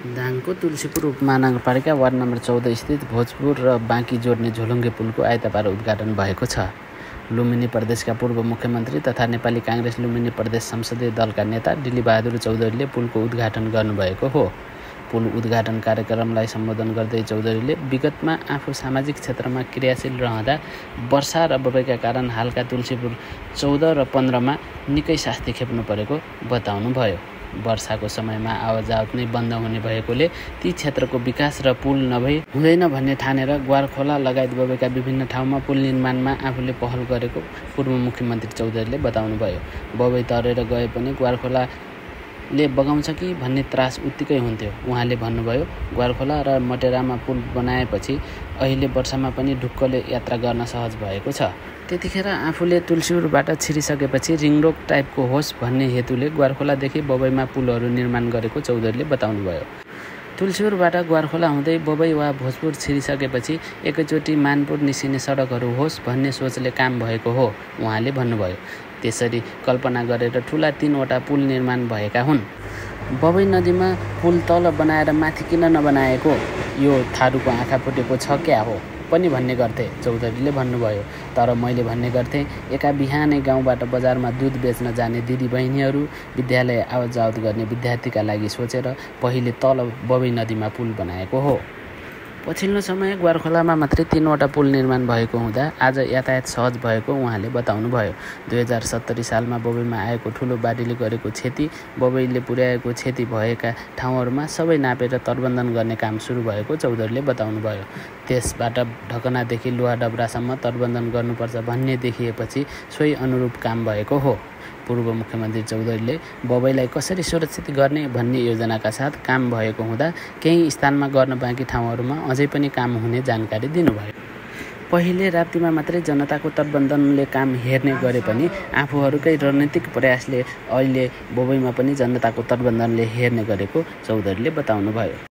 दाङको तुलसीपुर उपमहानगरपालिका ward number 14 स्थित भोजपुर र बाँकी जोड्ने झोलुङ्गे पुलको आइतबार उद्घाटन भएको छ। लुम्बिनी प्रदेशका पूर्व मुख्यमन्त्री तथा नेपाली काङ्ग्रेस लुम्बिनी प्रदेश संसदीय दलका नेता डिलीबहादुर चौधरीले पुलको उद्घाटन गर्नुभएको हो। पुल उद्घाटन कार्यक्रमलाई सम्बोधन गर्दै चौधरीले विगतमा आफू सामाजिक क्षेत्रमा क्रियाशील रहँदा वर्षा र बबैका कारण हालका तुलसीपुर 14 र 15मा निकै शास्ति खेप्नु परेको बताउनुभयो। वर्षाको समयमा आवाजावत नै बन्द हुने भएकोले ती क्षेत्रको विकास र पुल नभई हुँदैन भन्ने ठानेर ग्वारखोला लगायत बबैका विभिन्न ठाउँमा पुल निर्माणमा आफूले पहल गरेको पूर्व मुख्यमन्त्री चौधरीले बताउनुभयो। बबै तरेर गए पनि ग्वारखोलाले बगाउँछ कि भन्ने त्रास उत्तिकै हुन्थ्यो। उहाँले भन्नुभयो, ग्वारखोला र मटेरामा पुल बनाएपछि अहिले वर्षामा पनि ढुक्कले यात्रा गर्न सहज भएको छ। त्यतिखेर आफूले तुलसीपुरबाट छिरिसकेपछि रिङरोड टाइपको होस् भन्ने हेतुले ग्वारखोलादेखि बबैमा पुलहरू निर्माण गरेको चौधरीले बताउनुभयो। तुलसीपुरबाट ग्वारखोला हुँदै बबै वा भोजपुर छिरिसकेपछि एकैचोटि मानपुर निस्किने सडकहरू होस् भन्ने सोचले काम भएको हो उहाँले भन्नुभयो। त्यसरी कल्पना गरेर ठुला 3वटा पुल निर्माण भएका हुन्। बबै नदीमा पुल तल बनाएर माथि किन नबनाएको, यो थारूको आँखा फुटेको छ क्या हो पनि भन्ने गर्थे चौधरीले भन्नुभयो। तर मैले भन्ने गर्थेँ, एका बिहानै गाउँबाट बजारमा दुध बेच्न जाने दिदी बहिनीहरू, विद्यालय आवतजावत गर्ने विद्यार्थीका लागि सोचेर पहिले तल बबै नदीमा पुल बनाएको हो। पछिल्लो समय ग्वारखोलामा मात्रै 3वटा पुल निर्माण भएको हुँदा आज यातायात सहज भएको उहाँले बताउनुभयो। 2070 सालमा बबैमा आएको ठुलो बाढीले गरेको क्षति, बबैले पुर्याएको क्षति भएका ठाउँहरूमा सबै नापेर तटबन्धन गर्ने काम सुरु भएको चौधरीले बताउनुभयो। त्यसबाट ढकनादेखि लोहा डबरासम्म तटबन्धन गर्नुपर्छ भन्ने देखिएपछि सोही अनुरूप काम भएको हो। पूर्व मुख्यमन्त्री चौधरीले बबैलाई कसरी सुरक्षित गर्ने भन्ने योजनाका साथ काम भएको हुँदा केही स्थानमा गर्न बाँकी ठाउँहरूमा अझै पनि काम हुने जानकारी दिनुभयो। पहिले राप्तीमा मात्रै जनताको तटबन्धनले काम हेर्ने गरे पनि आफूहरूकै रणनीतिक प्रयासले अहिले बबैमा पनि जनताको तटबन्धनले हेर्ने गरेको चौधरीले बताउनुभयो।